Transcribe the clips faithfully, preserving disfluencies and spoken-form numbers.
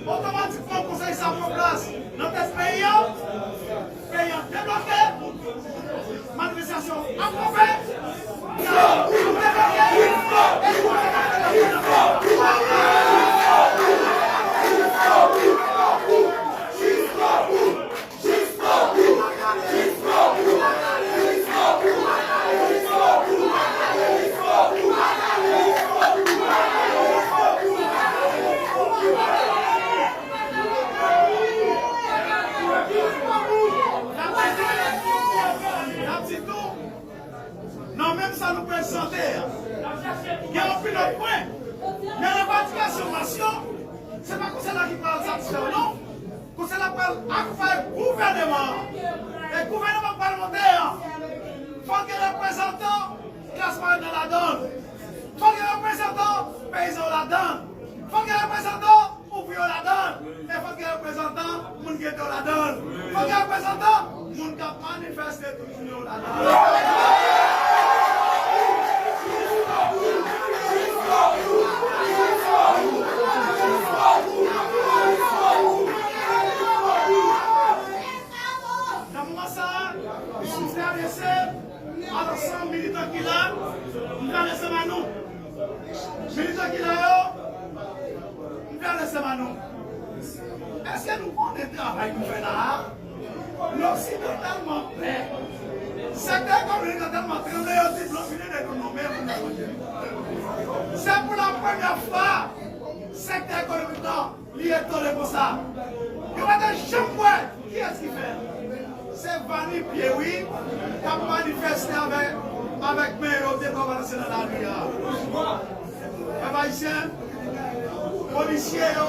Otomatikman, konsèy sa pran plas nan tèt peyi an. Peyi an debloke. Manifestasyon ap kanpe. Peyi an debloke. Nan menm sa nou prezante a, gen anpil lòt pwen. Men revandikasyon mas yo, se pa konsèy la ki pral satisfè yo non. Konsèy la pral akonpaye gouvèneman an. E gouvèneman pral monte an, fòk gen reprezantan klas mwayèn nan ladan l. Fòk gen reprezantan peyizan yo ladan l. Fòk gen reprezantan ouvriye yo ladan l. E fòk gen reprezantan moun geto yo ladan l. Fòk gen reprezantan moun k ap manifeste tout jounen yo ladan l. Nan moman sa a, m fè adrese a lansanm militan ki la, m fè adrese a nou. Militan ki la yo, m fè adrese a nou. Èske nou konnen travay nou fè la a? Loksidan tèlman pè, sektè ekonomik lan tèlman tranble, yo di blan fin ede nou nonmen moun nan manje. Se pou la premyè fwa, sektè ekonomik lan li etone konsa. Yo pa te janm wè kiyès ki fè l. Se Vani Pierre, wi, k ap manifeste avèk, avèk men yo, de bra balanse nan lari a. Pèp ayisyen, polisye yo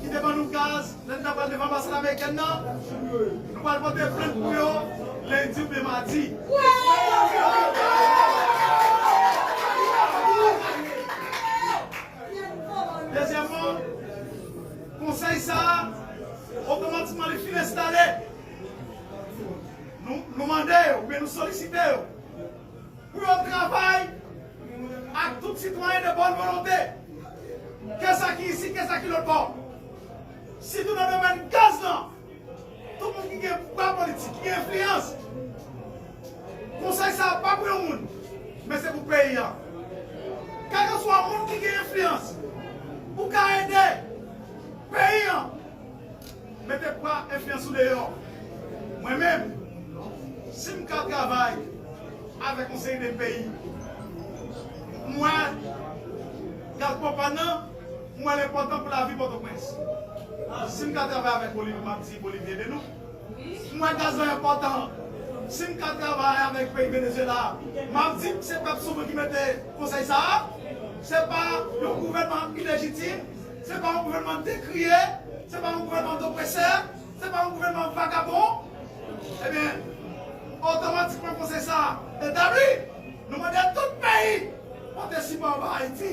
ki te ban nou gaz, lè n t ap pral devan anbasad amerikèn nan, nou pral pote plent pou yo lendi oubyen madi. Dezyèmman, konsèy sa a, otomatikman li fin enstale. Nou, nou mande yo, oubyen nou solisite yo, pou yo travay ak tout sitwayen de bòn volonte, ke sa ki isi, ke sa ki lòt bò. Sitou nan domèn gaz lan, tout moun ki gen pouvwa politik, ki gen enfliyans, konsèy sa a pa pou yon moun, men se pou peyi an. Kèlkeswa moun ki gen enfliyans, ou ka ede peyi an, mete pouvwa enfliyans ou deyò. Mwen menm, si m ka travay avèk yon seri de peyi, m wè gaz pwopàn nan, m wè l enpòtan pou lavi Pòtoprens. Si m ka travay avèk Bolivi, m ap di Bolivi ede nou. M wè gaz lan enpòtan. Si m ka travay avèk peyi Venezuela, m ap di se pèp souvren ki mete konsèy sa a. Se pa yon gouvènman ilejitim, se pa yon gouvènman dekriye, se pa yon gouvènman dopresè, se pa yon gouvènman vagabon. Ebyen, otomatikman konsèy sa a etabli. Nou mande tout peyi pote sipò ba Ayiti.